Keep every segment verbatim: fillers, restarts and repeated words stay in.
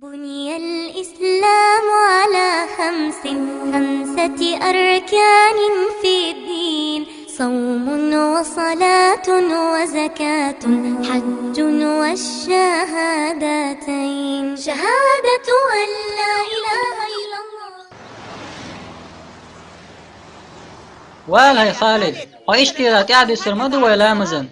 بني الإسلام على خمس، خمسة أركان في الدين: صوم وصلاة وزكاة حج والشهادتين، شهادة أن لا إله إلا الله. Валай, Халид, хьо иштта тӀаьхьа дуьсур ма ду вай ламазан?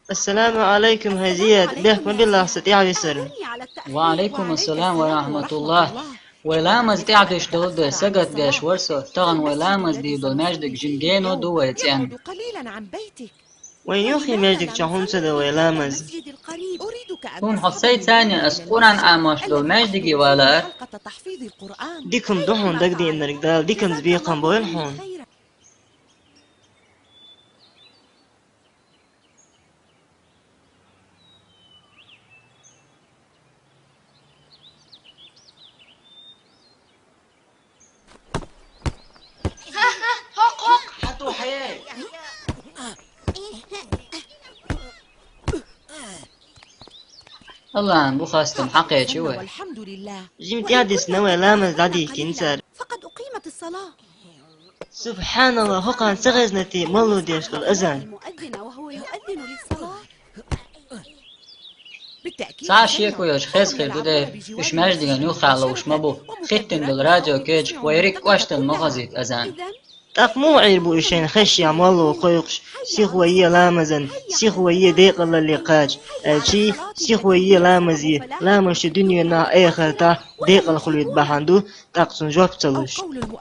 Ассаламу Ӏалайкум, хӀай Зияд, бехк ма биллахь са тӀаьхьа висар. Ва Ӏалайкум ассалам ва рахьматуллахӀ. Вай ламаз тӀаьхьа дуьсуш долу дела сагатдеш вара со, тахана вай ламаз дийр долу маьждиг жима гено ду вай цӀенна. Вайн юххе маьждиг чохь хӀунда ца до вай ламаз? ХӀунда хьо сайца ас Къуръан Ӏамош долу маьждиге валар? Дика хӀума ду хьуна дагадеанарг, Дала диканца бекхам бойла хьуна. ХӀокху, хӀокху! Хьан ту хье? АллахӀан бу хастам, хьакхечи вай. Жима тӀаьхьа дисна вай ламаз дӀадихкина цара. СубхьаналлахӀ, хӀокхарна ца хезна те молла деш долу азан? Цхьа а шеко йоцуш хеза хир ду дера, уьш маьждиган юххехь ловш ма бу. Хиттина долу радио кечахь вай ерриг а кӀоштан ма хазийта азан. ТӀаккха муха Ӏийр бу уьш шайна хезча молла кхойкхуш, сихо е ламазан, сихо е декъалалле кхача, аьлча, сихо е ламазе, ламаз шу дуьненахь, эхартахь декъал хуьлуьйту бахьана ду, тӀаккха цунна жоп ца луш.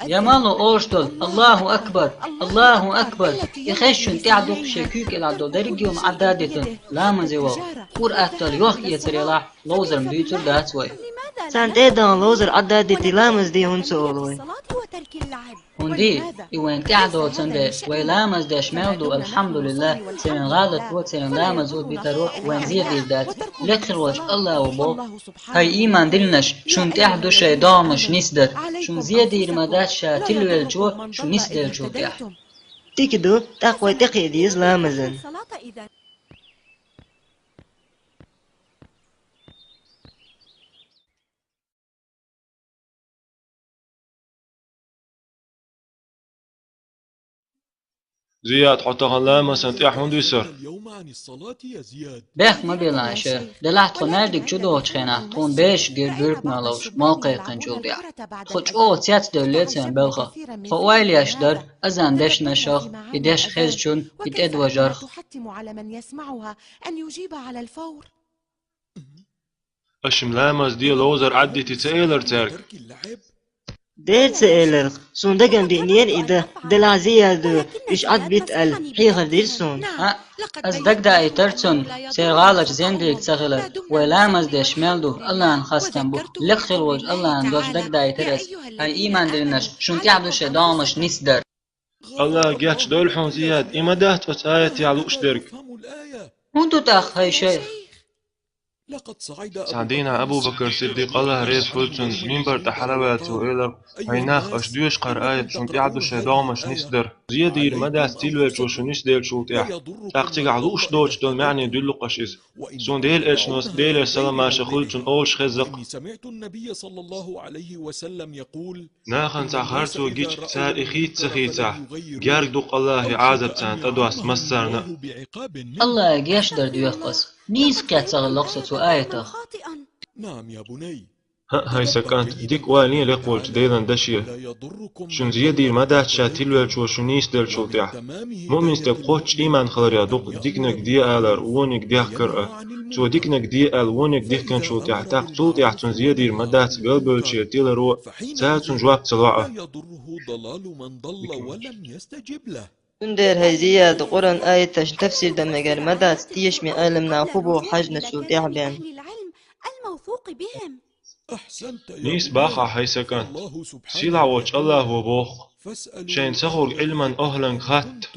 Я молла олуш долу: «АллахӀу акбар! АллахӀу акбар!» И хезчунна тӀаьхьа дукха шен куьйга кӀелахь долу дерриге а хӀума Ӏадда а дитина, ламазе ваха, Къуръан аттал йохка-эцар елахь, ловзар-м дуьйцур дац вай. Царна тӀе а дахана ловзар Ӏадда а дитий, ламаз де хӀунда ца олу вай? ХӀунда и вайна тӀаьхьа доцун дела, вай ламаз деш мел ду, алхьамдулиллахӀ, церан гӀалат ву, церан ламаз ву битаро вайна зен дийр дац. Лекха хир волчу АллахӀа боху: «ХӀай ийман диллинарш, шуна тӀехь ду шайн догӀмаш нисдар. Шуна зен дийр ма дац ша тилвеллачо шу нисделлачул тӀаьхьа». Дика ду, тӀаккха вай тӀекхиа деза ламазан. Зияд, хьо тахана ламазан тӀехь хӀунда висар? Бехк ма биллахь, шер. Делахь тхо маьждиг чу догӀучу хенахь, тхуна бераш гира буьрканах ловш, молла кхайкхинчул тӀаьхьа. Тхо чӀогӀа цецдевллера церан белхах. Тхо ойла еш дара азан дешнашах, и деш хезачунна, и тӀедожарх. Аша-м ламаз де, ловзар Ӏаддитий ца элира цаьрга? Дера ца элира, суна дагана деънера и дан, делахь Зияда уьш Ӏадбита аьлла, хьехар дира суна. ХӀаъ, ас дагадаийтара цунна, церан гӀалаташ зен дийриг ца хилар. Вай ламаз деш мел ду, АллахӀан хастам бу, лекха хир волчу АллахӀан дош дагадаийтара ас. ХӀай ийман диллинарш, шуна тӀехь ду шайн догӀмаш нисдар. АллахӀа гечдойла хьуна, Зияд, и ма дац оцу аятехь лууш дерг. ХӀунда ду тӀаккха, хӀай шайх? Цхьана дийнахь Абу-Бакр Сиддикъ, АллахӀ реза хуьлда цунна, минбар тӀе хьалаваьлла цо элира: «ХӀай нах, аша доьшу хӀара аят, шуна тӀехь ду шайн догӀмаш нисдар. Зен дийр ма дац тилвеллачо шу нисделлачул тӀаьхьа, тӀаккха цигахь лууш доцуш долу маьӀне дуьллу-кх аша иза». Суна Делан Элчано, Делера салам-маршо хуьлда цунна, олуш хеза-кх: «Нахана цхьа харцо гича, цара и хийца ца хийцахь, герга ду-кх АллахӀан Ӏазап царна тӀедоссо массарна а». АллахӀа гечдар доьху ас. Нийса кхетта ца хилла-кх со цу аятах. ХӀаъ, хӀай сан кӀант, дика ойла е лекха волчу Делан даше. Шуна зен дийр ма дац ша тилвеллачо шу нийсделлачул тӀаьхьа. Муъмин стаг кхоччуш ийман хиларех ду-кх диканиг де алар, вониг дехкар а. Цо диканиг де аьлла, вониг дихкинчул тӀаьхьа, тӀаккха цул тӀаьхьа цунна зен дийр ма дац галбевллачеран тиларо, цара цунна жоп ца ло а. Цундела, хӀай Зияд, Къуръан аяташна тафсир дан мегар ма дац, тешаме Ӏеламнаха хӀун боху хьаьжначул тӀаьхьа бен. Нийса боху ахь, хӀай сан кӀант. Сийлахь волчу АллахӀа боху: «Шайна ца хуург Ӏилман охӀланга хатта».